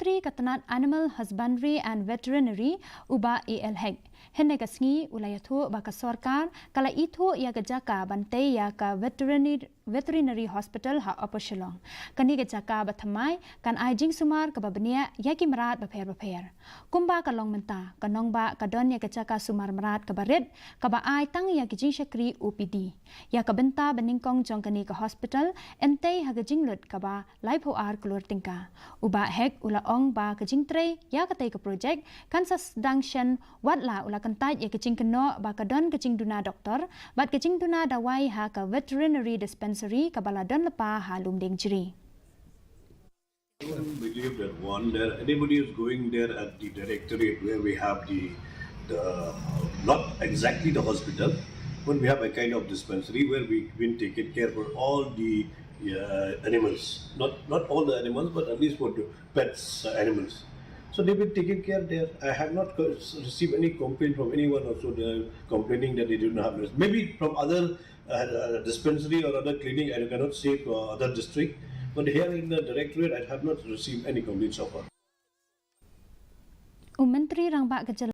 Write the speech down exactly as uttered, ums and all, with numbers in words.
Secretary ka tnat Animal Husbandry and Veterinary, u Bah A L Hek, hynne ka sngi u la ïathuh ba ka sorkar ka la ithuh ïa ka jaka ban tei ïa ka veterinary, veterinary hospital ha Upper Shillong. Kane ka jaka ba thymmai kan ai jingsumar kaba bniah ïa ki mrad bapher bapher. Kumba ka long mynta, ka nongbah ka don ïa ka jaka sumar mrad kaba rit, kaba ai tang ïa ki jingshakri O P D. Ïa ka bynta ba nyngkong jong kane ka hospital, yn tei ha ka jinglut kaba laiphew ar klur tyngka. U Bah Hek u la ong ba ka jingtrei ïa katei ka projek kan sa sdang shen, wat la u la kyntait ïa ka jingkynnoh ba ka don ka jingduna doktor bad ka jingduna dawai ha ka veterinary dispensary kaba la don lypa ha Lumdiengjri. I don't believe that one there. Anybody is going there at the directorate where we have the the not exactly the hospital, but we have a kind of dispensary where we been taking care for all the uh, animals. Not not all the animals, but at least for the pets uh, animals. So they've been taking care there. I have not co- received any complaint from anyone also. They're complaining that they do not have nurse. Maybe from other uh, uh, dispensary or other clinic, I cannot say for other district. But here in the directorate, I have not received any complaint so far. U Myntri Rangbah ka jylla